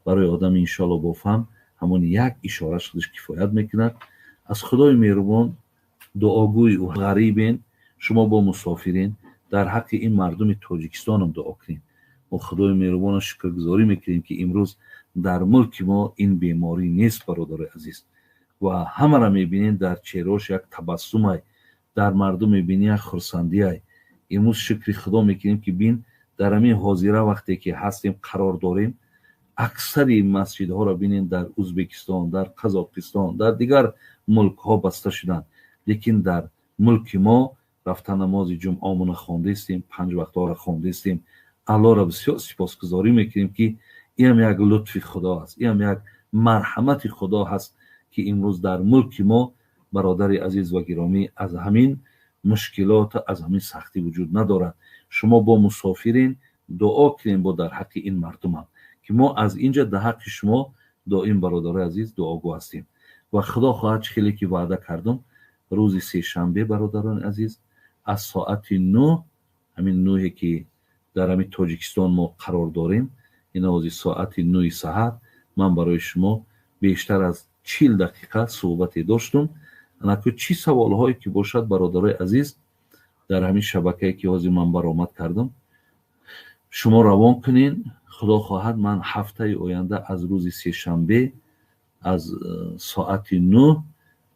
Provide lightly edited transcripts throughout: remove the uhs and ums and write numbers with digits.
Барои одами, иншоалло, бофаҳм ҳамон як ишораш худаш кифоят мекунад. Аз Худои меҳрубон дуогӯи ӯ ғарибен, шумо бо мусофирен, дар ҳаққи ин мардуми Тоҷикистонам дуо кунем. Мо Худои меҳрубона шукргузорӣ мекунем, ки имрӯз дар мулки мо ин беморӣ нест, бародарои азиз, ва ҳамаро мебинем, дар чеҳраош як табассумай, дар мардум мебинӣ як хурсандиай. Имрӯз шукри Худо мекунем, ки бин, дар ҳамин ҳозира вақте ки ҳастем, қарор дорем, аксари масҷидҳоро бинем, дар Ӯзбекистон, дар Қазоқистон, дар дигар мулкҳо баста шуданд, лекин дар мулки мо рафта намози ҷумъамона хондастем, панҷ вақтҳоро хондастем. Аллоҳро бисёр сипосгузорӣ мекунем, ки инам як лутфи Худо аст, инам як марҳамати Худо ҳаст, ки имрӯз дар мулки мо, бародари азиз ва гиромӣ, аз ҳамин мушкилот, аз ҳамин сахтӣ вуҷуд надорад. Шумо бо мусофирин, дуо кунем бо дар ҳаққи ин мардумам, ки мо аз инҷа дар ҳаққи шумо доим, бародарои азиз, дуогӯ ҳастем. Ва Худо хоҳад, чӣ хеле ки ваъда кардум, рӯзи сешанбе, бародарони азиз, аз соати 9, ҳамин нӯҳе ки дар ҳамин Тоҷикистон мо қарор дорем, ин ози соати 9-и саҳар, ман барои шумо бештар аз 40 дақиқа суҳбате доштум. Анаку чӣ саволҳое ки бошад, бародарои азиз, дар ҳамин шабакае ки ҳозир ман баромад кардам, шумо равон кунен. Худо хоҳад, ман ҳафтаи оянда аз рӯзи сешанбе аз соати 9,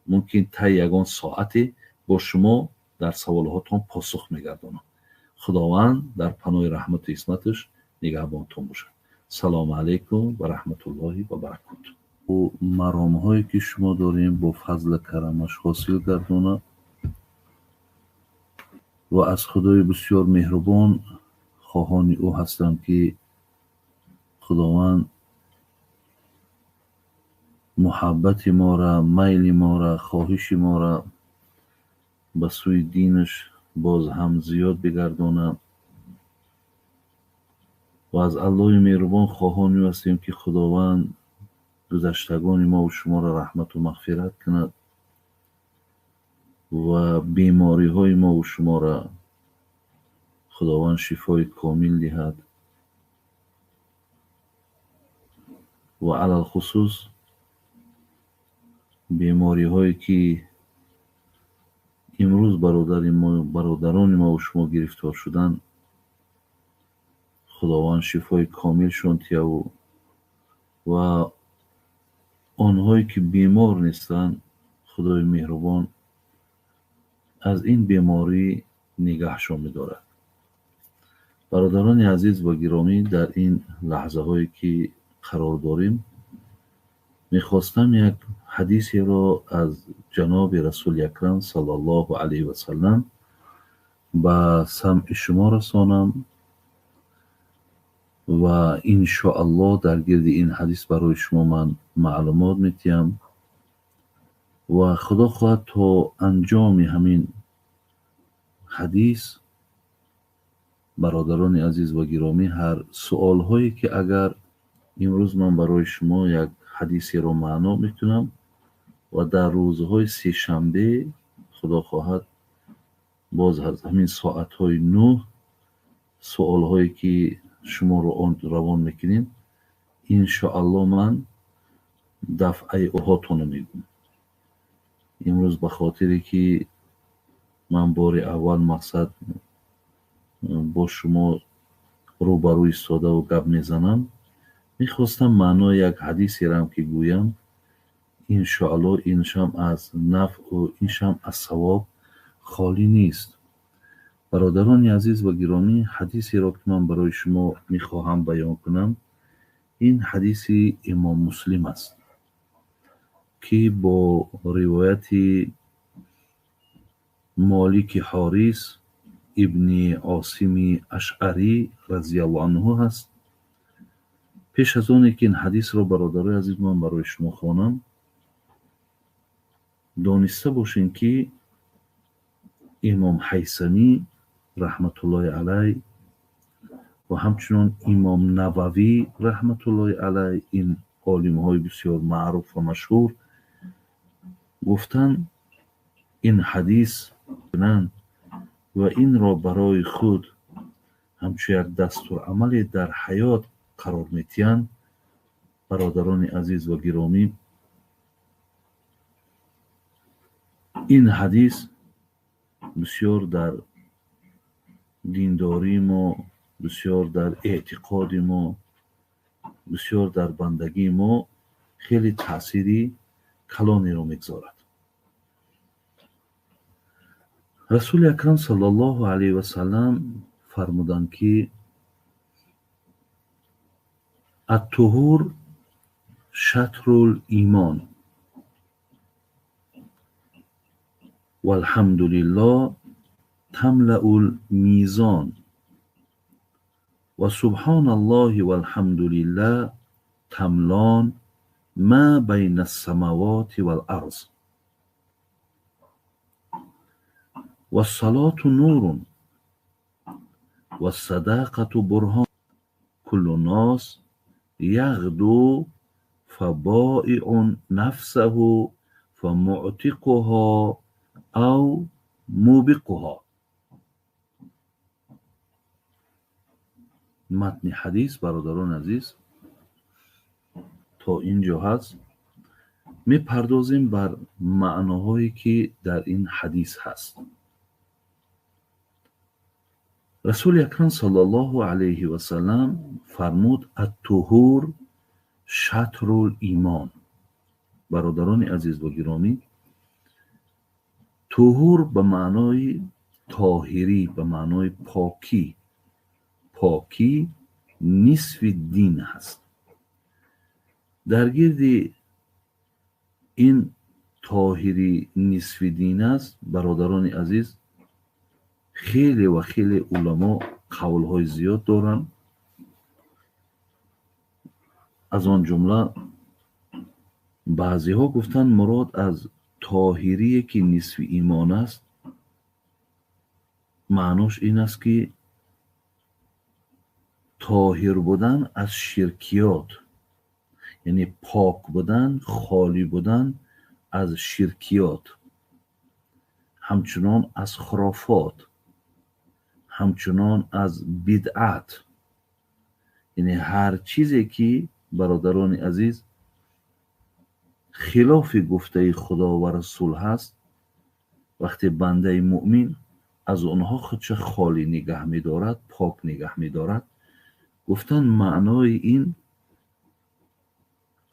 мумкин таи ягон соате, бо шумо дар саволҳотон посух мегардонам. Худованд дар паноҳи раҳмату исматаш нигаҳбонтон бошад. Салому алайкум ва раҳматуллоҳи ва баракоту. Маромҳое ки шумо дорем, бо фазли карамаш ҳосил гардонад ва аз Худои бисёр меҳрубон хоҳони ӯ ҳастам, ки Худованд муҳаббати мора, майли мора, хоҳиши мора ба сӯи динаш боз ҳам зиёд бигардонад ва аз Аллоҳи меҳрубон хоҳони ӯ ҳастем, ки Худованд гузаштагони мову шуморо раҳмату мағфират кунад ва бемориҳои мову шуморо Худованд шифои комил диҳад ва алалхусус бемориҳое ки имрӯз бародарони мову шумо гирифтор шуданд, Худованд шифои комилшон диҳаву ва онҳое ки бемор нестанд, Худои меҳрубон аз ин беморӣ нигаҳшон медорад. Бародарони азиз ва гиромӣ, дар ин лаҳзаҳое ки қарор дорем, мехостам як ҳадисеро аз ҷаноби Расули Акрам саллаллоҳу алайҳи васаллам ба самъи шумо расонам ва иншоаллоҳ дар гирди ин ҳадис барои шумо ман маълумот медиҳам ва Худо хоҳад, то анҷоми ҳамин ҳадис, бародарони азиз ва гиромӣ, ҳар суолҳое ки агар имрӯз ман барои шумо як ҳадисеро маъно мекунам ва дар рӯзҳои сешанбе, Худо хоҳад, боз аз ҳамин соатҳои 9 суолҳое ки шуморо он равон мекунем, иншоаллоҳ ман дафъаи ҳотонро мегӯям. Имрӯз ба хотире ки ман бори аввал мақсад бо шумо рӯбарӯ истодаву гап мезанам, мехостам маънои як ҳадисерам ки гӯям, иншоаллоҳ иншам аз нафъу иншам аз савоб холӣ нест. Бародарони азиз ва гиромӣ, ҳадисеро ки ман барои шумо мехоҳам баён кунам, ин ҳадиси Имом Муслим аст, ки бо ривояти Молики Ҳорис ибни Осими Ашъарӣ разияллоҳу анҳу ҳаст. Пеш аз оне ки ин ҳадисро, бародарои азиз, ман барои шумо хонам, дониста бошем, ки Имом Ҳайсамӣ раҳматуллоҳи алай ва ҳамчунон Имом Нававӣ раҳматуллоҳи алай, ин олимҳои бисёр маъруф ва машҳур, гуфтанд, ин ҳадис кунанд ва инро барои худ ҳамчун як дастурамале дар ҳаёт қарор медиҳанд. Бародарони азиз ва гиромӣ, ин ҳадис бисёр дар диндории мо, бисёр дар эътиқоди мо, бисёр дар бандагии мо хеле таъсири калонеро мегузорад. Расули акрам саллаллоҳу алайҳи васаллам фармуданд, ки ат-туҳур шатрул имон валҳамдулиллоҳ тамлаул мизон ва субҳоналлоҳи валҳамдулиллоҳ тамлон ма байна ас-самавати вал арз вассалоту нурун вассадақату бурҳон куллу нос яғду фабоиун нафсаҳу фамуътиқуҳо ав мубиқуҳо. Матни ҳадис, бародарони азиз, то ин ҷо ҳаст. Мепардозем бар маъноҳое, ки дар ин ҳадис ҳаст. Расули акрам саллаллоҳу алайҳи васаллам фармуд: ат-туҳур шатрул имон. Бародарони азиз ва гиромӣ, туҳур ба маънои тоҳирӣ, ба маънои покӣ, покӣ нисфи дин ҳаст. Дар гирди ин тоҳирӣ нисфи дин аст, бародарони азиз, хеле ва хеле уламо қавлҳои зиёд доранд. Аз он ҷумла баъзеҳо гуфтанд, мурод аз тоҳирие, ки нисфи имон аст, маънош ин аст, ки тоҳир будан аз ширкиёт, яъне пок будан, холӣ будан аз ширкиёт, ҳамчунон аз хурофот, ҳамчунон аз бидъат, яъне ҳар чизе, ки бародарони азиз хилофи гуфтаи Худо ва Расул ҳаст, вақте бандаи муъмин аз онҳо худша холӣ нигаҳ медорад, пок нигаҳ медорад, гуфтанд маънои ин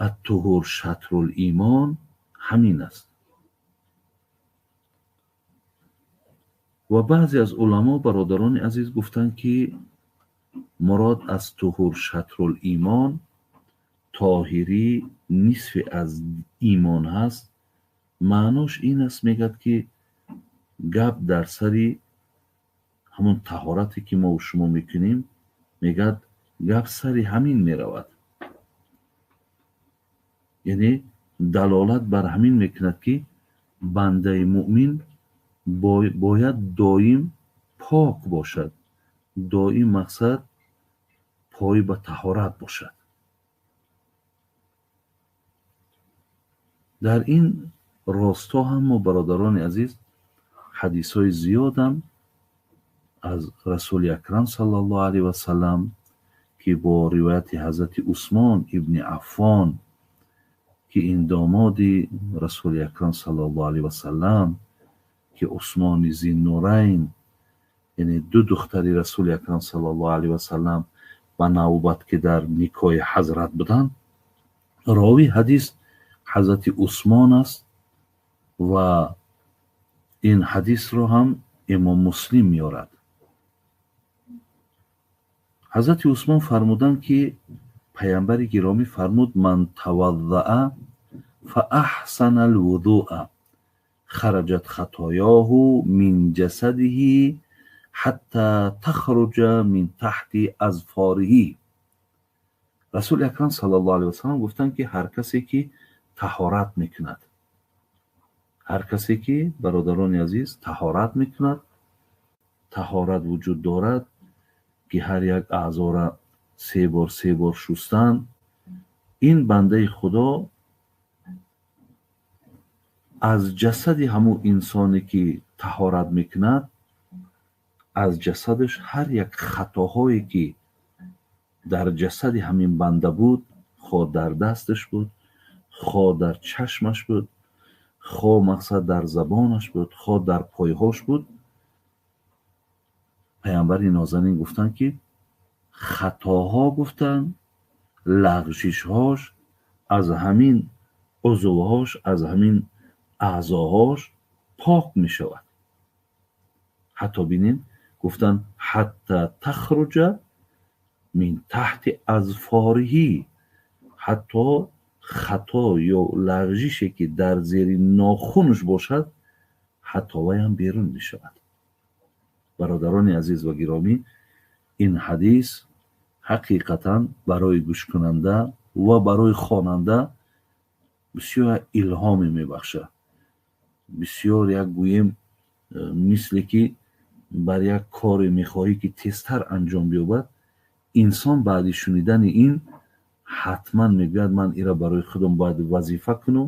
ат-туҳур шатрул имон ҳамин аст. Ва баъзе аз уламо, бародарони азиз, гуфтанд, ки мурод аз туҳур шатрул имон тоҳирӣ нисфи аз имон ҳаст. Маънош ин аст, мегӯяд, ки гап дар сари ҳамон таҳорате, ки мо шумо мекунем, мегӯяд гап сари ҳамин меравад. Яъне далолат бар ҳамин мекунад, ки бандаи муъмин бояд доим пок бошад, доим мақсад пой ба таҳорат бошад. Дар ин росто ҳам мо, бародарони азиз, ҳадисҳои зиёдам аз Расули акрам саллаллоҳу алайҳи васаллам, ки бо ривояти ҳазрати Усмон ибни Аффон, ки ин домоди Расули акрам саллаллоҳу алайҳи васаллам, ки Усмони Зиннурайн, яъне ду духтари Расули акрам саллаллоҳу алайҳи васаллам ба навбат, ки дар никоҳи ҳазрат буданд, ровии ҳадис ҳазрати Усмон аст ва ин ҳадисро ҳам имом Муслим меорад. Ҳазрати Усмон фармуданд, ки паямбари гиромӣ фармуд: ман таваддаа фааҳсана алвудуа хараҷат хатоёҳу мин ҷасадиҳи ҳатта тахруҷа мин таҳти азфориҳи. Расули акрам саллаллоҳу алайҳи васаллам гуфтанд, ки ҳар касе, ки таҳорат мекунад, ҳар касе, ки, бародарони азиз, таҳорат мекунад, таҳорат вуҷуд дорад, ки ҳар як аъзора се бор се бор шустан, ин бандаи Худо аз ҷасади ҳамун инсоне, ки таҳорат мекунад, аз ҷасадаш ҳар як хатоҳое, ки дар ҷасади ҳамин банда буд, Хо дар дасташ буд, хо дар чашмаш буд, хо мақсад дар забонаш буд, хо дар пойҳош буд. Паямбари нозанин гуфтанд, ки хатоҳо, гуфтанд, лағжишҳош аз ҳамин узвҳош, аз ҳамин аъзоҳош пок мешавад. Ҳатто бинед, гуфтанд: حتى تخرج من تحت أظفاره. Ҳатто хато ё лағжише, ки дар зери нохунаш бошад, ҳатто вайам берун мешавад. Бародарони азиз ва гиромӣ, ин ҳадис ҳақиқатан барои гӯшкунанда ва барои хонанда бисёр илҳоме мебахшад, бисёр як гӯем, мисле ки бар як коре мехоҳӣ, ки тезтар анҷом биёбад. Инсон баъди шунидани ин ҳатман мегӯяд: ман ира барои худам бояд вазифа кунам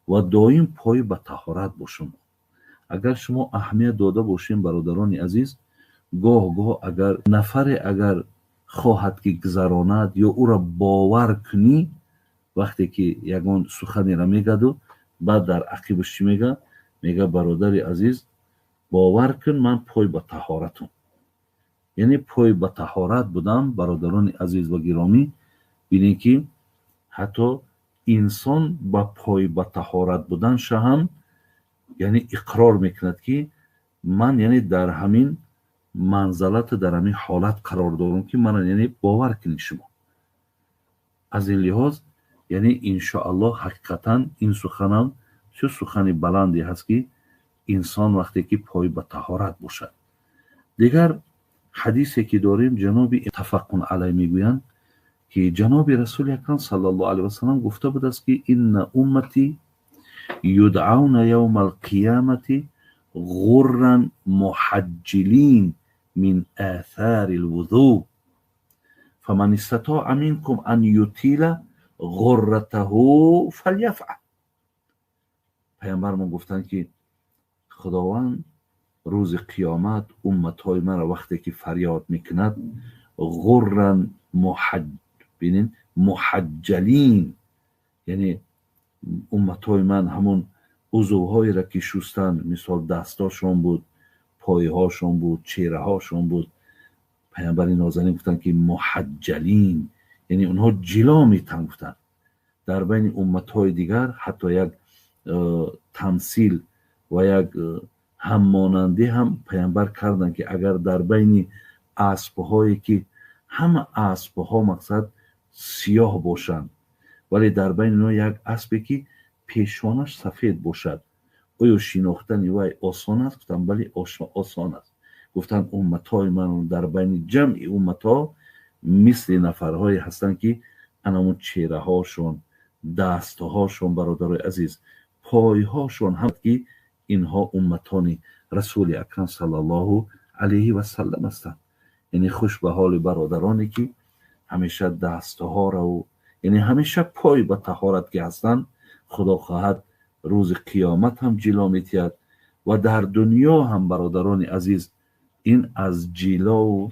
ва доим пой ба таҳорат бошам. Агар шумо аҳамият дода бошем, бародарони азиз, гоҳ гоҳ агар нафаре агар хоҳад, ки гузаронад ё ӯро бовар кунӣ, вақте ки ягон суханеро мегаду, баъд дар ақибаш чӣ мега? Мега: бародари азиз, бовар кун, ман пой ба таҳоратам. Яъне пой ба таҳорат будам. Бародарони азиз ва гиромӣ, бинед, ки ҳатто инсон ба пой ба таҳорат буданша ҳам, яъне, иқрор мекунад, ки ман, яъне, дар ҳамин манзалату дар ҳамин ҳолат қарор дорам, ки мана, яъне, бовар кунед шумо. Аз ин лиҳоз, яъне, иншоаллоҳ, ҳақиқатан ин суханам чӣ сухани баланде ҳаст, ки инсон вақте ки пой ба таҳорат бошад. Дигар ҳадисе, ки дорем, ҷаноби متفق عليه мегӯянд, ки ҷаноби Расули Акрам صلى الله عليه وسلم гуфта будааст, ки إن أمتي يدعون يوم القيامة غرا محجلين من آثار الوضوء، فمن استطاع منكم أن يطيل غرته فليفعل. Паямбармон гуфтанд, ки Худованд рӯзи қиёмат умматҳои маро вақте ки фарёд мекунад, غرا бинин محجلين, яъне умматҳои ман ҳамон узвҳоеро, ки шустанд, мисол дастошон буд, пойҳошон буд, чеҳраҳошон буд, паямбари нозанин гуфтанд, ки محجلين, яъне онҳо ҷило метан. Гуфтанд, дар байни умматҳои дигар ҳатто як тамсил ва як ҳаммонандӣ ҳам паямбар карданд, ки агар дар байни аспҳое, ки ҳама аспҳо мақсад сиёҳ бошанд, вале дар байни онҳо як аспе, ки пешонаш сафед бошад, оё шинохтани вай осон аст? Гуфтанд: бале, осон аст. Гуфтанд, умматҳои ман дар байни ҷамъи умматҳо мисли нафарҳое ҳастанд, ки анамон чеҳраҳошон, дастҳошон, бародарои азиз, пойҳошон ҳам, ки инҳо умматони Расули Акрам صلى الله عليه وسلم ҳастанд. Яъне хуш ба ҳоли бародароне, ки ҳамеша дастҳораву, яъне, ҳамеша пой ба таҳорат ки ҳастанд. Худо хоҳад, рӯзи қиёмат ҳам ҷило метиҳад ва дар дунё ҳам, бародарони азиз, ин аз ҷилову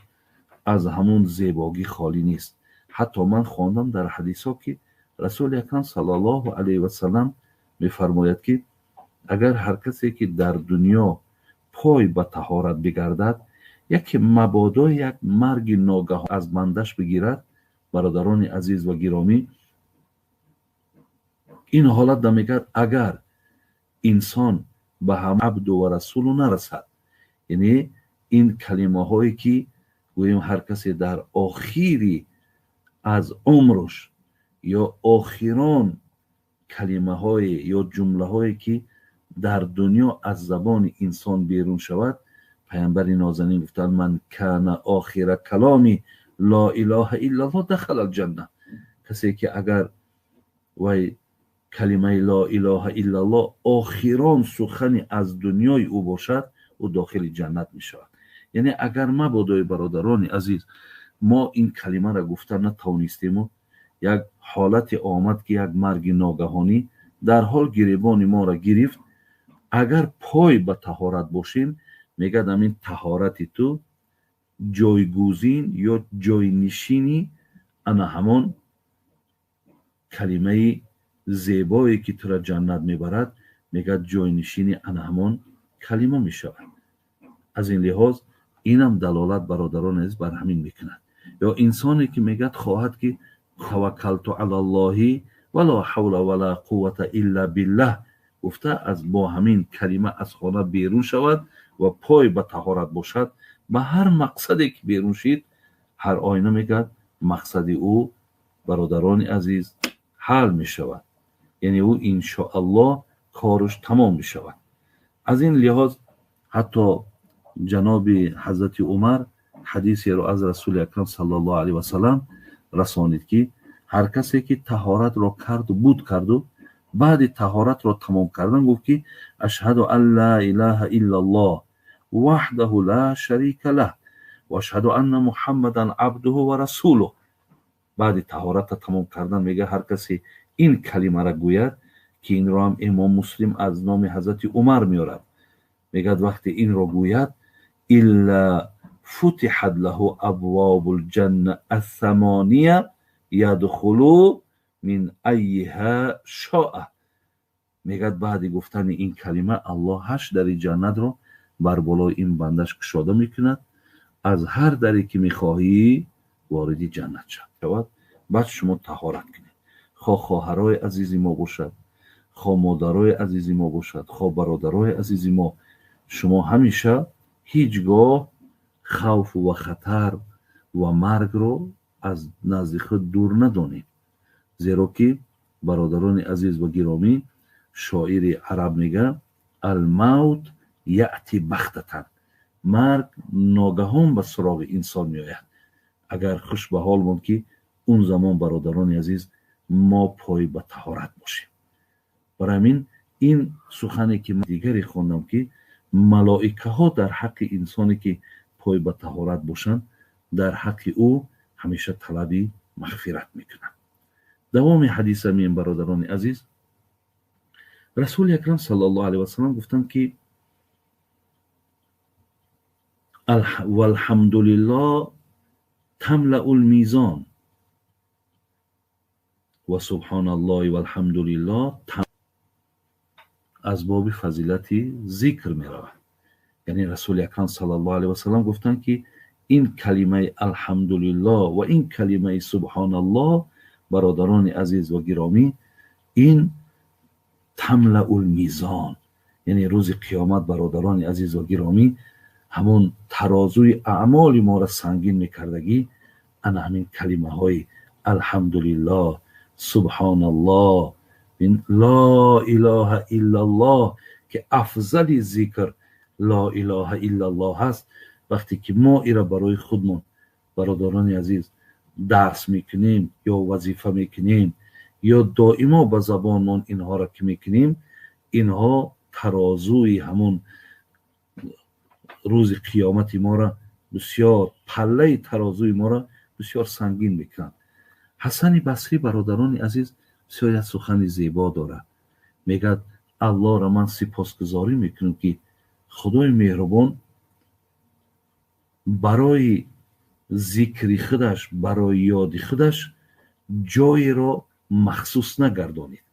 аз ҳамун зебогӣ холӣ нест. Ҳатто ман хондам дар ҳадисҳо, ки Расули Акрам صلى الله عليه وسلم мефармояд, ки агар ҳар касе, ки дар дунё пой ба таҳорат бигардад, яке мабодо як марги ногаҳ аз бандаш бигирад, бародарони азиз ва гиромӣ, ин ҳолат мегӯяд, агар инсон ба ҳам عبده ورسوله нарасад, яъне ин калимаҳое, ки гӯем, ҳар касе дар охири аз умруш ё охирон калимаҳое ё ҷумлаҳое, ки дар дунё аз забони инсон берун шавад, паямбари нозанин гуфтанд: من كان آخر كلامه لا إله إلا الله دخل الجنة. Касе ки агар вай калимаи لا إله إلا الله охирон сухани аз дунёи ӯ бошад, ӯ дохили ҷаннат мешавад. Яъне агар мабодои, бародарони азиз, мо ин калимаро гуфта натавонистему, як ҳолате омад, ки як марги ногаҳонӣ дар ҳол гиребони моро гирифт, агар пой ба таҳорат бошем, мегӯяд, ҳамин таҳорати ту ҷойгузин ё ҷойнишини ана ҳамон Калимаи зебое ки тура ҷаннат мебарад, мегӯяд, ҷойнишини ана ҳамон калима мешавад. Аз ин лиҳоз инам далолат, бародарон азиз, бар ҳамин мекунад. Ё инсоне ки мегӯяд, хоҳад ки таваккалту алаллоҳи ва ла ҳавла ва ла қуввата илла биллаҳ гуфта, аз бо ҳамин калима аз хона берун шавад ва пой ба таҳорат бошад, ба ҳар мақсаде ки берун шид, ҳар оина, мегӯяд, мақсади ӯ, бародарони азиз, ҳал мешавад, яъне ӯ иншоаллоҳ кораш тамом мешавад. Аз ин лиҳоз ҳатто ҷаноби ҳазрати Умар ҳадисеро аз Расули Акрам саллаллоҳу алайҳи васалам расонид, ки ҳар касе ки таҳоратро карду буд карду баъди таҳоратро тамом кардан гуфт, ки ашҳаду ан ла илаҳа иллаллоҳ ваҳдаҳу ла шарика лаҳ ва ашҳаду анна Муҳаммадан абдуҳу ва расулуҳ. Баъди таҳоратро тамом кардан, мега, ҳар касе ин калимаро гӯяд, ки инро ҳам Имом Муслим аз номи ҳазрати Умар меорад, мегӯяд, вақте инро гӯяд, илла футиҳат лаҳу абвобул ҷанна ассамония ядхулу мин айиҳа шоа. Мегӯяд, баъди гуфтани ин калима Аллоҳ ҳашт дари ҷаннатро бар болои ин бандаш кушода мекунад, аз ҳар даре ки мехоҳӣ вориди ҷаннат шавад. Баъд шумо таҳорат кунед, хо хоҳарои азизи мо бошад, хо модарои азизи мо бошад, хо бародарои азизи мо, шумо ҳамеша ҳеҷ гоҳ хавфу ва хатар ва маргро аз назди худ дур надонед, зеро ки, бародарони азиз ва гиромӣ, шоири араб мега: алмавт яъти бахтатан, марг ногаҳон ба суроғи инсон меояд. Агар хуш ба ҳол монд, ки он замон, бародарони азиз, мо пой ба таҳорат бошем. Барои ҳамин ин сухане ки дигаре хондам, ки малоикаҳо дар ҳаққи инсоне ки пой ба таҳорат бошанд, дар ҳаққи ӯ ҳамеша талаби мағфират мекунанд. Давоми ҳадиса меем, бародарони азиз. Расули Акрам саллаллоҳу алайҳи васалам гуфтанд, ки валҳамдулиллоҳ тамлаул мизон ва субҳоналлоҳи валҳамдулиллоҳ. Аз боби фазилати зикр меравад. Яъне Расули Акрам саллаллоҳу алайҳи васалам гуфтанд, ки ин калимаи алҳамдулиллоҳ ва ин калимаи субҳоналлоҳ, бародарони азиз ва гиромӣ, ин тамлаул мизон, яъне рӯзи қиёмат, бародарони азиз ва гиромӣ, ҳамон тарозуи аъмоли моро сангин мекардагӣ ана ҳамин калимаҳои алҳамдулиллоҳ, субҳоналлоҳ, ло илоҳа иллаллоҳ, ки афзали зикр ло илоҳа иллаллоҳ ҳаст. Вақте ки мо ира барои худмон, бародарони азиз, дарс мекунем ё вазифа мекунем ё доимо ба забонмон инҳоро ки мекунем, инҳо тарозуи ҳамон рӯзи қиёмати моро бисёр, паллаи тарозуи моро бисёр сангин мекунанд. Ҳасани Басрӣ, бародарони азиз, бисёр як сухани зебо дорад. Мегӯяд, Аллоҳро ман сипосгузорӣ мекунам, ки Худои меҳрубон барои зикри худаш, барои ёди худаш ҷоеро махсус нагардонид.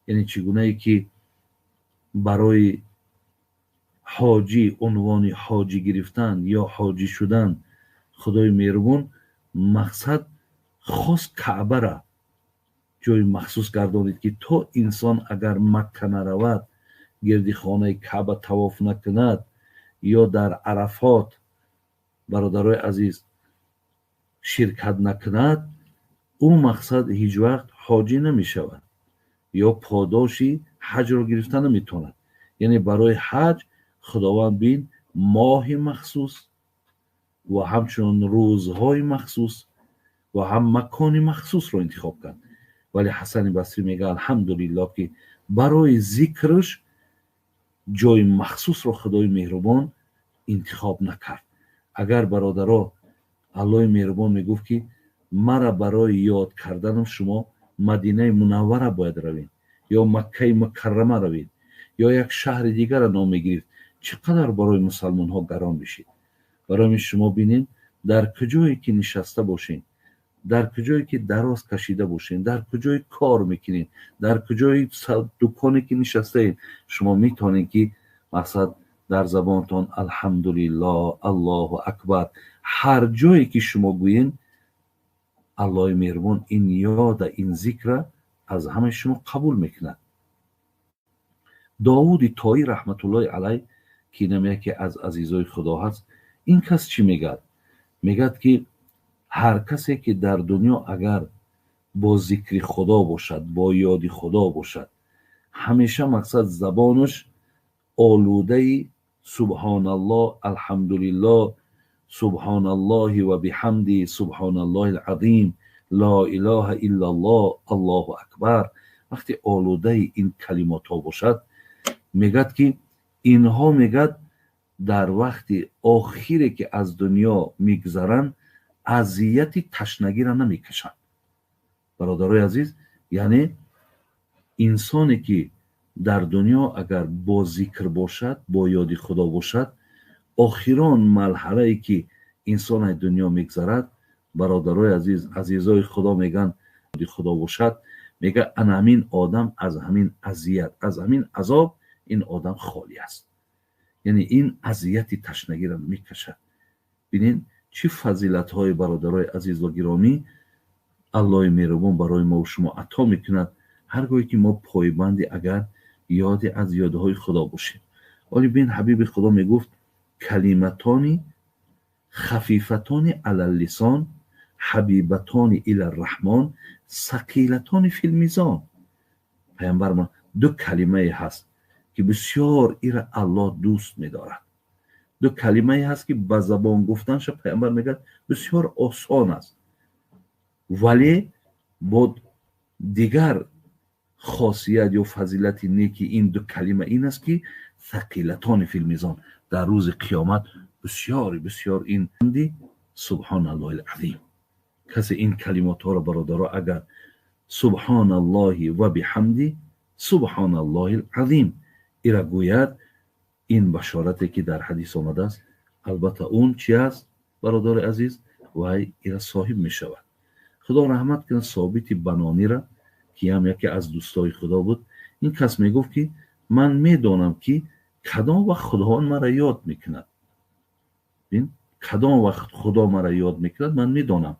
Яъне чӣ гунае ки барои ҳоҷӣ унвони ҳоҷӣ гирифтан ё ҳоҷӣ шудан Худои меҳрубон мақсад хос Каъбара ҷои махсус гардонид, ки то инсон агар Макка наравад, гирди хонаи Каъба тавоф накунад ё дар Арафот, бародарои азиз, ширкат накунад, ӯ мақсад ҳеҷ вақт ҳоҷӣ намешавад ё подоши ҳаҷро гирифта наметавонад. Яъне барои ҳаҷ Худованд бин моҳи махсус ва ҳамчунон рӯзҳои махсус ва ҳам макони махсусро интихоб кард. Вале Ҳасани Басрӣ мега, алҳамдулиллоҳ, ки барои зикраш ҷои махсусро Худои меҳрубон интихоб накард. Агар, бародаро, Аллоҳи меҳрубон мегуфт, ки мара барои ёд карданам шумо Мадинаи Мунаввара бояд равед ё Маккаи Мукаррама равед ё як шаҳри дигарро ном мегирифт, чӣ қадар барои мусалмонҳо гарон мешид. Барои ҳамин шумо бинед, дар куҷое ки нишаста бошед, Дар куҷое ки дароз кашида бошед, дар куҷое кор мекунед, дар куҷои дуконе ки нишастаед, шумо метавонед ки мақсад дар забонтон алҳамдулиллоҳ, Аллоҳу акбар, ҳар ҷое ки шумо гӯед, Аллоҳи меҳрубон ин ёда, ин зикра аз ҳамаи шумо қабул мекунад. Довуди Тоӣ раҳматуллоҳи алайҳ, ки инам яке аз азизои Худо ҳаст, ин кас чӣ мегӯяд? Мегӯяд ки ҳар касе ки дар дунё агар бо зикри Худо бошад, бо ёди Худо бошад, ҳамеша мақсад забонаш олудаи субҳоналлоҳ, алҳамдулиллоҳ, субҳоналлоҳи ва биҳамди, субҳоналлоҳи алазим, ло илоҳа иллаллоҳ, Аллоҳу акбар, вақте олудаи ин калимотҳо бошад, мегӯяд ки инҳо мегӯяд дар вақти охире ки аз дунё мегузаранд, азияти ташнагиро намекашанд. Бародарои азиз, яъне инсоне ки дар дунё агар бо зикр бошад, бо ёди Худо бошад, охирон марҳалае ки инсон аз дунё мегузарад, бародарои азиз, азизои Худо мегӯянд, ёди Худо бошад, мегӯяд ана ҳамин одам аз ҳамин азият, аз ҳамин азоб ин одам холӣ аст. Яъне ин азияти ташнагиро мекашад. Бинед чӣ фазилатҳои бародарои азиз ва гиромӣ Аллоҳи меҳрубон барои мо шумо ато мекунад, ҳар гоҳе ки мо пойбанди агар ёде аз ёдҳои Худо бошем. Оли бин ҳабиби Худо мегуфт калиматони хафифатони алал-лисон, ҳабибатони илар-раҳмон, сақилатони фил-мизон. Паямбар мо ду калимае ҳаст ки бисёр ира Аллоҳ дӯст медорад. Ду калимае ҳаст ки ба забон гуфтанша паямбар мегӯяд бисёр осон аст, вале бо дигар хосият ё фазилати неки ин ду калима ин аст ки сақилатони фил-мизон, дар рӯзи қиёмат бисёр бисёр ин субҳоналлоҳил азим. Касе ин калимотҳоро бародаро агар субҳоналлоҳи ва биҳамди субҳоналлоҳил азим ира гӯяд, ин башорате ки дар ҳадис омадааст, албатта он чи аст бародари азиз, вай ира соҳиб мешавад. Худо раҳмат кунад Собити Банонира, ки ҳам яке аз дӯстои Худо буд. Ин кас мегуфт ки ман медонам ки кадом вақт Худованд мара ёд мекунад. Бин, кадом вақт Худо мара ёд мекунад, ман медонам.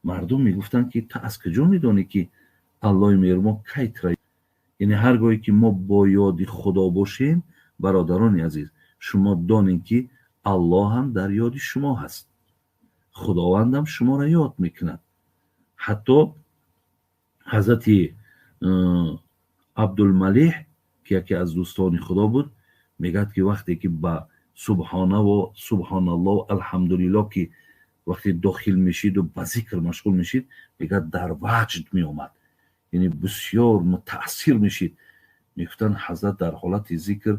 Мардум мегуфтанд ки ту аз куҷо медонӣ ки Аллоҳи меҳрубон кай тура? Яъне ҳар гоҳе ки мо бо ёди Худо бошем, бародарони азиз, шумо донед ки Аллоҳ ҳам дар ёди шумо ҳаст, Худовандам шуморо ёд мекунад. Ҳатто ҳазрати Абдулмалиҳ, ки яке аз дӯстони Худо буд, мегӯяд ки вақте ки ба субҳонаву субҳоналлоҳ, алҳамдулиллоҳ ки вақте дохил мешиду ба зикр машғул мешид, мегӯяд дар ваҷд меомад, яъне бисёр мутаассир мешид. Мегуфтанд ҳазрат дар ҳолати зикр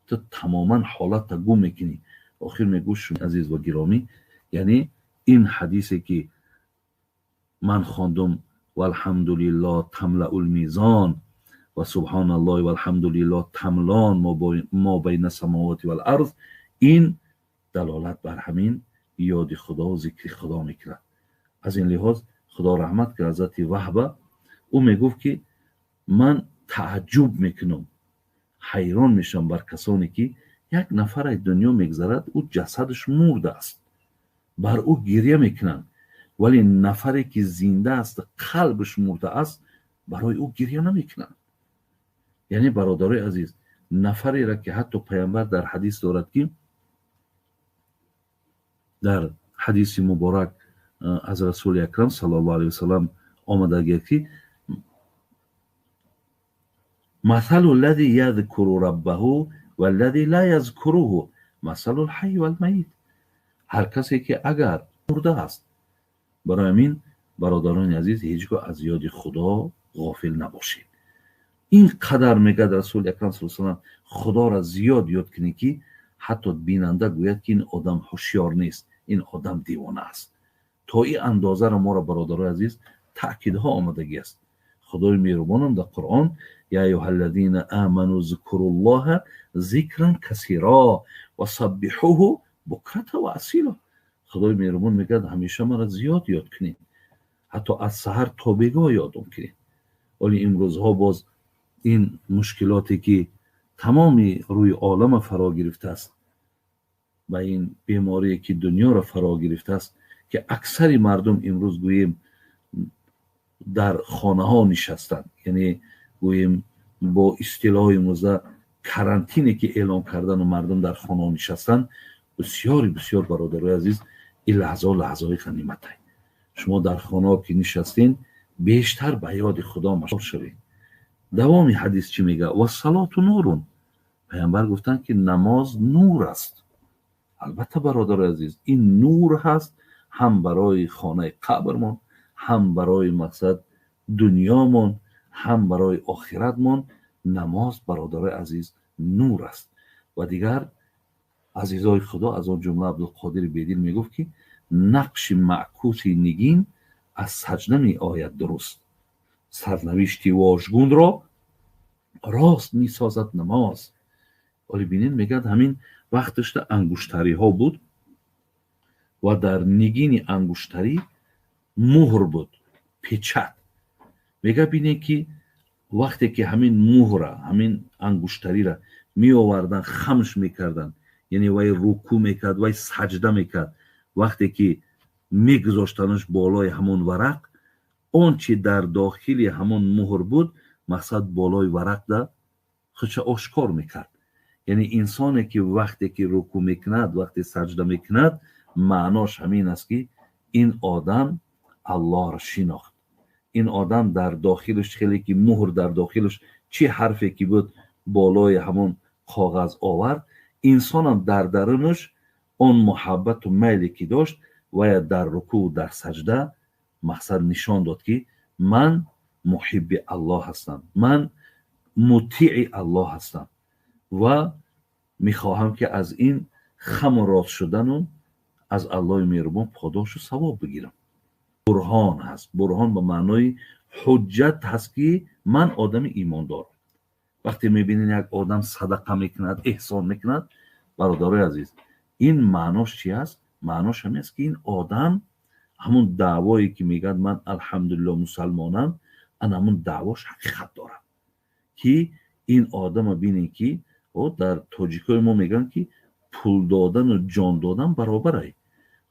ту тамоман ҳолатта гум мекунӣ. Охир мегӯш азиз ва гиромӣ, яъне ин ҳадисе ки ман хондум валҳамдулиллоҳ тамлаул мизон ва субҳоналлоҳи валҳамдулиллоҳ тамлон мо байна самавоти вал арз, ин далолат бар ҳамин ёди Худо, зикри Худо мекунад. Аз ин лиҳоз Худо раҳмат кунад ҳазрати Ваҳба, ӯ мегуфт ки ман тааҷҷуб мекунам, ҳайрон мешавам бар касоне ки як нафар аз дунё мегузарад, ӯ ҷасадаш мурда аст, бар ӯ гиря мекунанд, вале нафаре ки зинда аст, қалбаш мурда аст, барои ӯ гиря намекунанд. Яъне бародарои азиз, нафареро ки ҳатто паямбар дар ҳадис дорад ки дар ҳадиси муборак аз расули акрам саллаллоҳу алайҳи васаллам омадагият ки масалу ллади язкуру раббаҳу валлади ла язкуруҳу масалу лҳайи валмайит. Ҳар касе ки агар мурда аст. Барои ҳамин бародарони азиз, ҳеҷ гоҳ аз ёди Худо ғофил набошед. Ин қадар мегӯяд расули акрам саллаллоҳу алайҳи васаллам, Худоро зиёд ёд кунед ки ҳатто бинанда гӯяд ки ин одам ҳушёр нест, ин одам девона аст. То ин андозаро моро бародарои азиз таъкидҳо омадагӣ аст. Худои меҳрубонам дар Қуръон я айюҳаллазина аману зкуруллоҳа зикран касиро ва саббиҳуҳу букрата ва асила. Худои меҳрубон мегӯяд ҳамеша маро зиёд ёд кунед. Ҳатто аз саҳар то бегоҳ ёдум кунед. Вале имрӯзҳо боз ин мушкилоте ки тамоми рӯи олама фаро гирифтааст ва ин беморие ки дунёро фаро гирифтааст, ки аксари мардум имрӯз гӯем дар хонаҳо нишастанд, яъне гӯем бо истилоҳи имрӯза карантине ки эълон кардану мардум дар хонаҳо нишастанд. Бисёри бисёр, бародарои азиз, ин лаҳзаҳо лаҳзаҳои ғаниматай. Шумо дар хонаҳо ки нишастен, бештар ба ёди Худо машғул шавед. Давоми ҳадис чӣ мегӯяд? Вассалоту нурун. Пайғамбар гуфтанд, ки намоз нур аст. Албатта, бародарои азиз, ин нур ҳаст ҳам барои хонаи қабрмон, ҳам барои мақсад дунёмон, ҳам барои охиратмон. Намоз, бародарои азиз, нур аст. Ва дигар азизои Худо, аз он ҷумла Абдулқодири Бедил мегуфт, ки нақши маъкуси нигин аз саҷда меояд дуруст, сарнавишти вожгунро рост месозад намоз. Вале бинед, мегӯяд, ҳамин вақташда ангуштариҳо буд ва дар нигини ангуштарӣ муҳр буд, печать. Мегӯяд, бинед, ки вақте ки ҳамин муҳра, ҳамин ангуштарира меовардан, хамш мекарданд, яъне вай рукӯъ мекард, вай саҷда мекард, вақте ки мегузоштанаш болои ҳамон варақ, он чи дар дохили ҳамон муҳр буд, мақсад болои варақда худша ошкор мекард. Яъне инсоне ки вақте ки рукӯъ мекунад, вақте саҷда мекунад, маънош ҳамин аст, ки ин одам Аллоҳро шинохт. Ин одам дар дохилаш хеле ки муҳр дар дохилаш чӣ ҳарфе ки буд, болои ҳамон коғаз овард. Инсонам дар дарунаш он муҳаббату майле ки дошт, вая дар рукӯъ, дар саҷда мақсад нишон дод, ки ман муҳибби Аллоҳ ҳастам, ман мутиъи Аллоҳ ҳастам ва мехоҳам, ки аз ин хаму рост шудану аз Аллоҳи меҳрубон подошу савоб бигирам. Бурҳон ҳаст. Бурҳон ба маънои ҳуҷҷат ҳаст, ки ман одами имондорам. Вақте мебинед, як одам садақа мекунад, эҳсон мекунад, бародарои азиз, ин маънош чи аст? Маънош ҳамин аст, ки ин одам ҳамун даъвое ки мегӯяд, ман алҳамдулилло мусалмонам, ана ҳамун даъвош ҳақиқат дорад. Ки ин одама бинед, ки дар тоҷикои мо мегӯянд, ки пул додану ҷон додан баробарай.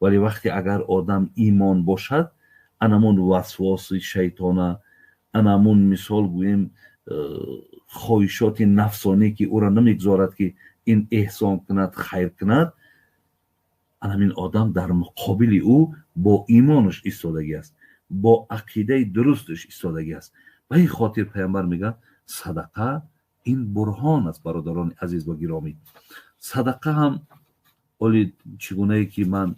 Вале вақте агар одам имон бошад, анамун васвоси шайтона, анамун мисол гӯем хоҳишоти нафсонӣ, ки ӯро намегузорад, ки ин эҳсон кунад, хайр кунад, анамин одам дар муқобили ӯ бо имонаш истодагӣ аст, бо ақидаи дурусташ истодагӣ аст. Ба ин хотир пайғамбар мегӯяд, садақа ин бурҳон аст. Бародарони азиз ва гиромӣ, садақа ҳам оли чӣ гунае ки ман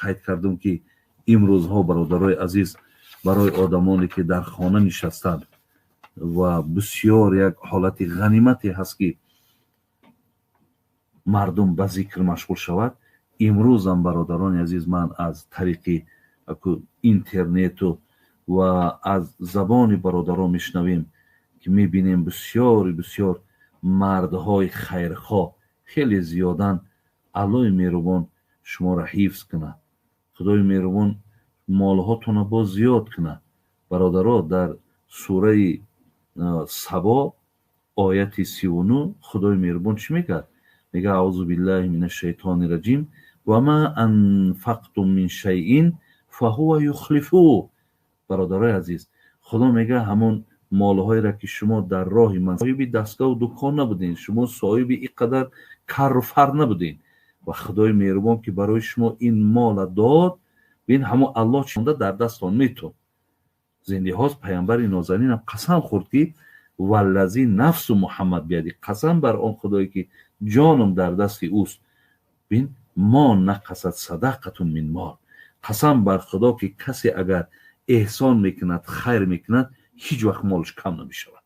қайд кардам, ки имрӯзҳо, бародарои азиз, барои одамоне ки дар хона нишастанд ва бисёр як ҳолати ғанимате ҳаст, ки мардум ба зикр машғул шавад. Имрӯзам, бародарони азиз, ман аз тариқи интернету ва аз забони бародарон мешунавем, ки мебинем, бисёри бисёр мардҳои хайрхоҳ хеле зиёданд. Аллоҳи меҳрубон шуморо ҳифз кунад, Худои меҳрубон молҳотонро боз зиёд кунад. Бародаро, дар сураи Сабо, ояти 39, Худои меҳрубон чӣ мегӯяд? Мегӯяд: аузу биллаҳи мин ашшайтони раҷим, ва ма анфақтум мин шайин фаҳува юхлифу. Бародарои азиз, Худо мегӯяд, ҳамон молҳоеро ки шумо дар роҳи ман, соҳиби дастгоҳу дукон набудем, шумо соҳиби ин қадар карру фар набудем, ва Худои меҳрубон ки барои шумо ин мола дод, бин, ҳамон Аллоҳ чонда дар дастон метон. Зиндиҳоз пайғамбари нозанинам қасам хӯрд, ки валлази нафсу Муҳаммад бияди, қасам бар он Худое ки ҷоном дар дасти ӯст, бин, мо нақасат садақатун мин мол, қасам бар Худо, ки касе агар эҳсон мекунад, хайр мекунад, ҳеҷ вақт молаш кам намешавад.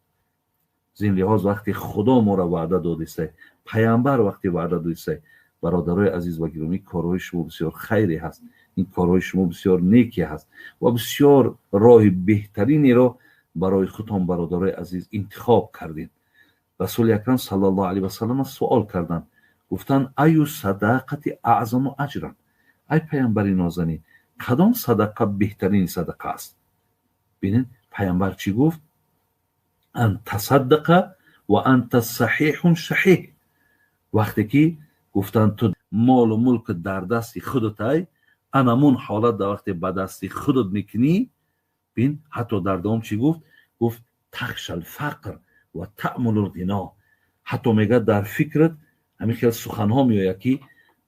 Зин лиҳоз вақте Худо моро ваъда додистай, пайғамбар вақте ваъда додистай, бародарои азиз ва гиромӣ, корҳои шумо бисёр хайре ҳаст, ин корҳои шумо бисёр неке ҳаст ва бисёр роҳи беҳтаринеро барои худтон, бародарои азиз, интихоб кардед. Расули акрам саллаллоҳу алайҳи васаллам суол карданд, гуфтанд: аю садақати аъзаму аҷран, ай пайғамбари нозанин, Кадом садақа беҳтарини садақа аст? Бинед, пайғамбар чӣ гуфт? Ан тасаддақа ва анта саҳиҳун шаҳиҳ. Вақте ки гуфтанд, ту молу мулк дар дасти худутай, анамун ҳолат дар вақте ба дасти худут мекунӣ. Бин, ҳатто дар давом чӣ гуфт? Гуфт: тахшал фақр ва таъмулул ғино. Ҳатто мегӯяд, дар фикрат ҳамин хел суханҳо меояд, ки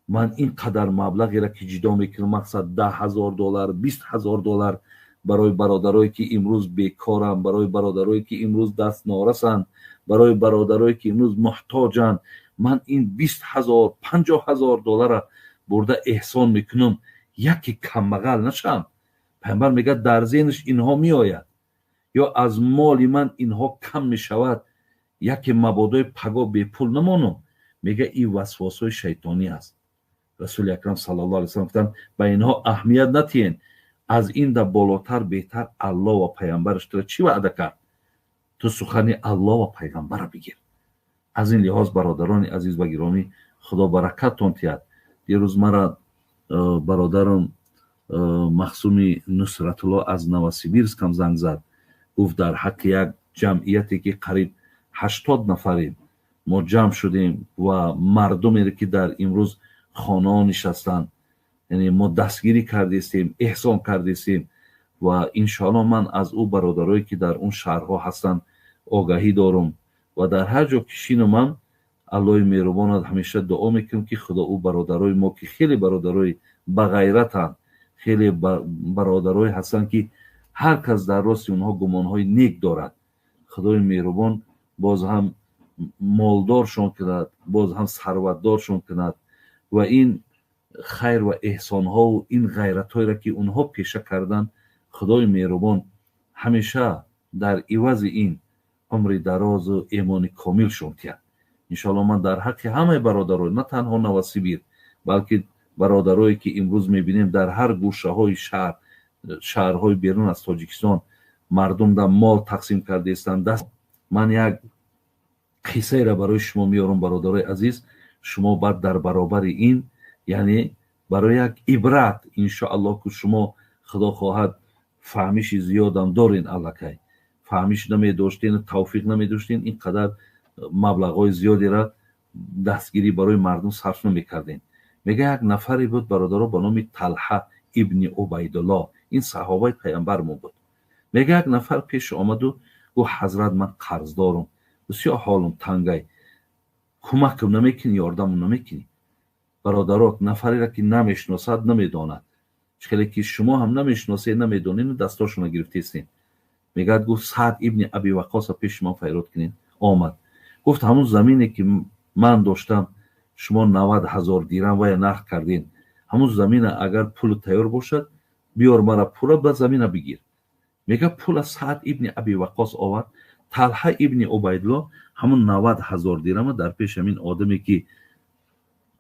ман ин қадар маблағеро ки ҷидо мекунам, мақсад 10 000 доллар, 20 000 доллар, барои бародарое ки имрӯз бекоранд, барои бародарое ки имрӯз даст норасанд, барои бародарое ки имрӯз муҳтоҷанд, ман ин 20 000, 50 000 доллара бурда эҳсон мекунам, яке камбағал нашам. Пайғамбар мегӯяд, дар зеҳнаш инҳо меояд, ё аз моли ман инҳо кам мешавад, яке мабодои паго бепул намонам. Мега, ин васвосҳои шайтонӣ аст. Расули акрам саллаллоҳу алайҳи васаллам гуфтанд, ба инҳо аҳамият натиҳен. Аз ин да болотар, беҳтар Аллоҳ ва пайғамбараш тура чӣ ваъда кард, ту сухани Аллоҳ ва пайғамбара бигир. Аз ин лиҳоз, бародарони азиз ва гиромӣ, Худо баракаттон тиҳад. Дирӯз мара бародарам Махсуми Нусратулло аз Новосибирскам занг зад. Гуфт, дар ҳаққи як ҷамъияте ки қариб 80 нафарем мо ҷамъ шудем ва мардумере ки дар имрӯз хонаҳо нишастанд, яъне мо дастгирӣ кардестем, эҳсон кардестем. Ва иншоалло ман аз ӯ бародарое ки дар он шаҳрҳо ҳастанд огаҳӣ дорум ва дар ҳар ҷо ки шинумам, Аллоҳи меҳрубонат ҳамеша дуо мекунем, ки Худо ӯ бародарои мо, ки хеле бародарои бағайратанд, хеле бародарое ҳастанд, ки ҳар кас дар рости онҳо гумонҳои нек дорад, Худои меҳрубон боз ҳам молдоршон кунад, боз ҳам сарватдоршон кунад ва ин хайр ва эҳсонҳову ин ғайратҳоеро ки онҳо пеша карданд, Худои меҳрубон ҳамеша дар ивази ин умри дарозу эмони комилшон тиҳад. Иншоалло ман дар ҳаққи ҳамаи бародарон, на танҳо Новосибир, балки бародарое ки имрӯз мебинем дар ҳар гӯшаҳои шаҳр, шаҳрҳои берун аз Тоҷикистон мардум дар мол тақсим кардаистанд даст. Ман як қиссаеро барои шумо меорам, бародарои азиз, шумо баъд дар баробари ин, яъне барои як ибрат, иншоаллоҳ, ки шумо, Худо хоҳад, фаҳмиши зиёдам дорен. Аллакай фаҳмиш намедоштен, тавфиқ намедоштен, ин қадар маблағҳои зиёдеро дастгирӣ барои мардум сарф намекардем. Мега, як нафаре буд, бародаро, ба номи Талҳа ибни Убайдулло. Ин саҳобаи пайғамбармон буд. Мега, як нафар пеш омаду гуфт: «Ҳазрат, ман қарздорум, бисёр ҳолум тангай, кӯмакам намекунӣ, ёрдамам намекунӣ?» Бародаро, нафареро ки намешиносад, намедонад, хеле ки шумо ҳам намешиносед, намедонед, дастошонро гирифтестем. Мегӯяд, гуфт: «Саъд ибни Аби Ваққоса пеши ман файрод кунед». Омад, гуфт: «Ҳамун замине ки ман доштам, шумо 90 000 дирам вая нарх кардем, ҳамун замина агар пулу тайёр бошад, биёр мара пула, ба замина бигир». Мега, пула Саъд ибни Аби Ваққос овард. Талҳа ибни Убайдулло ҳамун 90 000 дирама дар пеши ҳамин одаме ки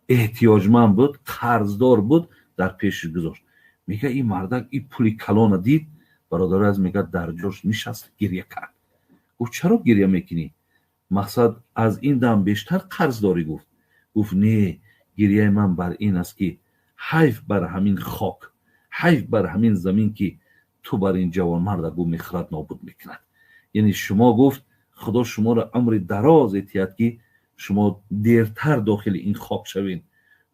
эҳтиёҷманд буд, қарздор буд, дар пеши гузошт. Мега, ин мардак ин пули калона дид, бародари аз, мега, дар ҷош нишаст, гиря кард. Гуфт: «Чаро гиря мекунӣ? Мақсад, аз ин дам бештар қарз дорӣ?» Гуфт: «Не, гиряи ман бар ин аст, ки ҳайф бар ҳамин хок, ҳайф бар ҳамин замин, ки ту бар ин ҷавонмарда, гу, мехӯрад, нобуд мекунад. Яъне шумо, гуфт, Худо шуморо умри дароз этиҳад, ки шумо дертар дохили ин хок шавед,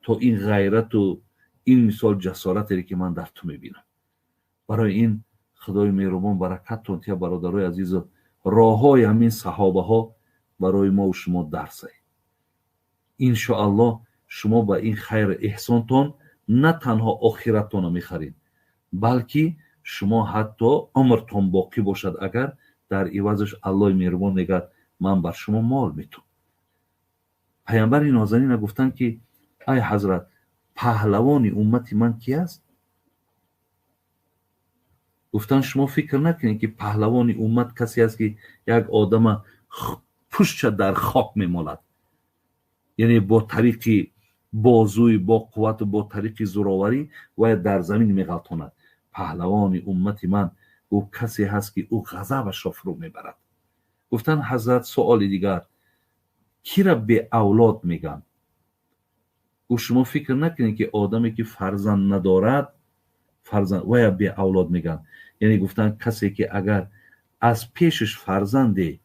то ин ғайрату ин мисол ҷасоратере ки ман дар ту мебинам». Барои ин Худои меҳрубон баракаттон тия, бародарои азизу. Роҳҳои ҳамин саҳобаҳо барои мову шумо дарсай. Иншоаллоҳ, шумо ба ин хайру эҳсонтон на танҳо охираттонро мехаред, балки шумо ҳатто умртон боқӣ бошад агар, дар ивазаш Аллоҳи меҳрубон мегӯяд: «Ман бар шумо мол метум». Паямбари нозанина гуфтанд, ки: «Ай ҳазрат, паҳлавони уммати ман ки аст?» Гуфтанд: «Шумо фикр накунед, ки паҳлавони уммат касе аст, ки як одама пуштша дар хок мемолад, яъне бо тариқи бозуи бо қуввату бо тариқи зӯроварӣ вая дар замин меғалтонад. Паҳлавони уммати ман, ӯ касе ҳаст, ки ӯ ғазабашро фурӯ мебарад». Гуфтанд: «Ҳазрат, суоли дигар: кира беавлод мегӯянд?» Гуфт: «Шумо фикр накунед, ки одаме ки фарзанд надорад». Фарзанд вая беавлод мегӯянд. Яъне гуфтанд, касе ки агар аз пешаш фарзанде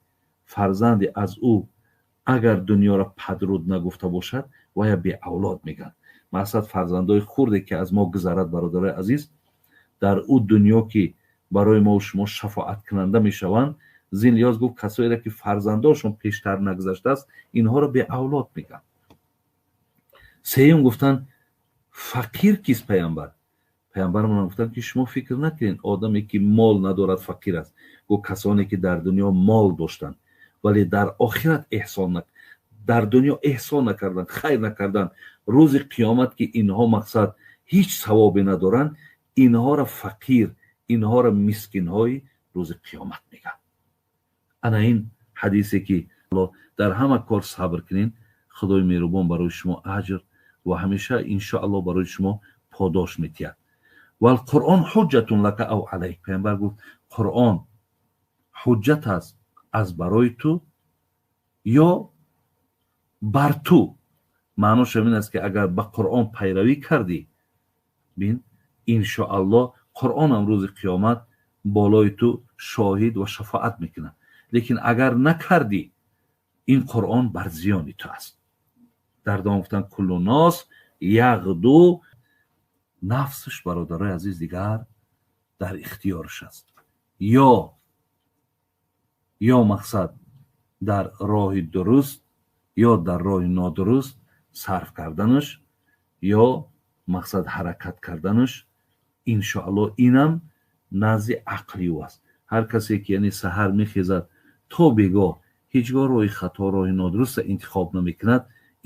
аз ӯ агар дунёро падруд нагуфта бошад, вая беавлод мегӯянд. Мақсад, фарзандои хурде ки аз мо гузарад, бародарои азиз, дар ӯ дунё ки барои мо шумо шафоаткунанда мешаванд. Зин лиҳоз гуфт, касоеро ки фарзандошон пештар нагузаштааст, инҳоро беавлод мегӯянд. Сеюм гуфтанд, фақир кист, паямбар? Паямбармонам гуфтанд, ки шумо фикр накунед, одаме ки мол надорад, фақир аст. Гуфт, касоне ки дар дунё мол доштанд, вале дар охират эҳсон, дар дунё эҳсон накарданд, хайр накарданд, рӯзи қиёмат ки инҳо, мақсад, ҳеҷ савобе надоранд, инҳоро фақир, инҳоро мискинҳои рӯзи қиёмат мегӯянд. Ана ин ҳадисе ки дар ҳама кор сабр кунед, Худои меҳрубон барои шумо аҷр ва ҳамеша, иншоалло, барои шумо подош метиҳад. والقرآن حجة لك أو عليك. Паямбар гуфт, Қуръон ҳуҷҷат аст аз барои ту ё бар ту. Маънош ҳамин аст, ки агар ба Қуръон пайравӣ кардӣ, бин, иншоалло, Қуръонам рӯзи қиёмат болои ту шоҳид ва шафоат мекунад, лекин агар накардӣ, ин Қуръон бар зиёни ту аст. Дар давом гуфтанд, كل الناس يغدو. Нафсаш, бародарои азиз, дигар дар ихтиёраш аст, ё мақсад, дар роҳи дуруст ё дар роҳи нодуруст сарф карданаш, ё мақсад, ҳаракат карданаш, иншоалло, инам назди ақли ӯ аст. Ҳар касе ки, яъне, саҳар мехезад то бегоҳ, ҳеҷ гоҳ роҳи хато, роҳи нодуруста интихоб намекунад,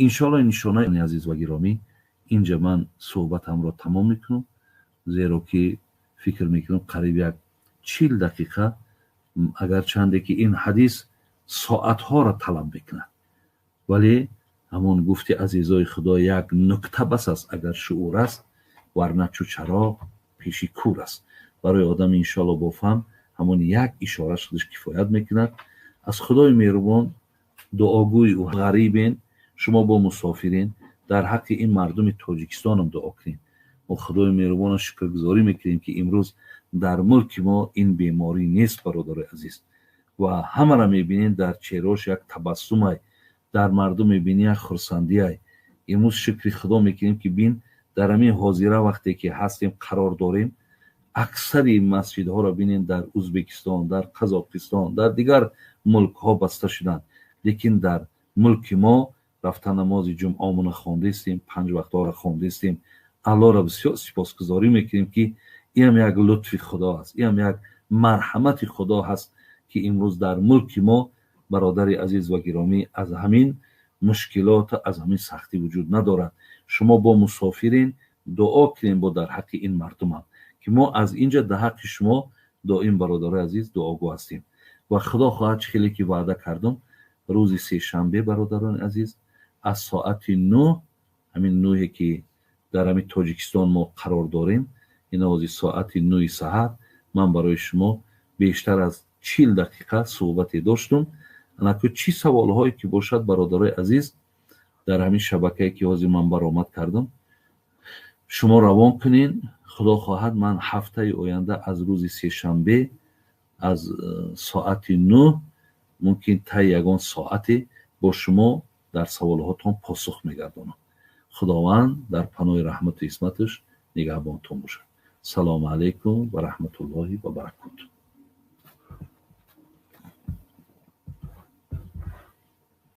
иншоалло, нишонаи. Азиз ва гиромӣ, инҷа ман суҳбатамро тамом мекунам, зеро ки фикр мекунам, қариб як 40 дақиқа, агарчанде ки ин ҳадис соатҳоро талаб мекунад, вале ҳамон гуфти азизои Худо, як нукта бас аст, агар шуур аст, варна чу чароғ пеши кур аст. Барои одами, иншоалло, бофаҳм ҳамон як ишораш худаш кифоят мекунад. Аз Худои меҳрубон дуогӯи ғарибен, шумо бо мусофирин, дар ҳаққи ин мардуми Тоҷикистонам дуо кунед. Мо Худои меҳрубона шукргузорӣ мекунем, ки имрӯз дар мулки мо ин беморӣ нест, бародарои азиз, ва ҳамаро мебинем, дар чеҳрош як табассумай, дар мардум мебинӣ, як хурсандиай. Имрӯз шукри Худо мекунем, ки бин, дар ҳамин ҳозира вақте ки ҳастем, қарор дорем, аксари масҷидҳоро бинем, дар Ӯзбекистон, дар Қазоқистон, дар дигар мулкҳо баста шуданд, лекин дар мулки мо рафта намози ҷумъамона хондастем, панҷ вақтҳоро хондастем. Аллоҳро бисёр сипосгузорӣ мекунем, ки инам як лутфи Худо аст, инам як марҳамати Худо ҳаст, ки имрӯз дар мулки мо, бародари азиз ва гиромӣ, аз ҳамин мушкилот, аз ҳамин сахтӣ вуҷуд надорад. Шумо бо мусофирин, дуо кунем бо дар ҳаққи ин мардумам, ки мо аз инҷа дар ҳаққи шумо доим, бародарои азиз, дуогӯ ҳастем. Ва Худо хоҳад, чӣ хеле ки ваъда кардам, рӯзи сешанбе, бародарони азиз, аз соати 9, ҳамин нӯҳе ки дар ҳамин Тоҷикистон мо қарор дорем, ин ози соати 9-и саҳар ман барои шумо бештар аз 40 дақиқа суҳбате доштум. Анаку чӣ саволҳое ки бошад, бародарои азиз, дар ҳамин шабакае ки ҳозир ман баромад кардам, шумо равон кунен. Худо хоҳад, ман ҳафтаи оянда аз рӯзи сешанбе аз соати 9, мумкин таи ягон соате бо шумо дар саволҳотон посух мегардонам. Худованд дар паноҳи раҳмату исматаш нигаҳбонтон бошад. Салому алайкум ва раҳматуллоҳи ва баракоту.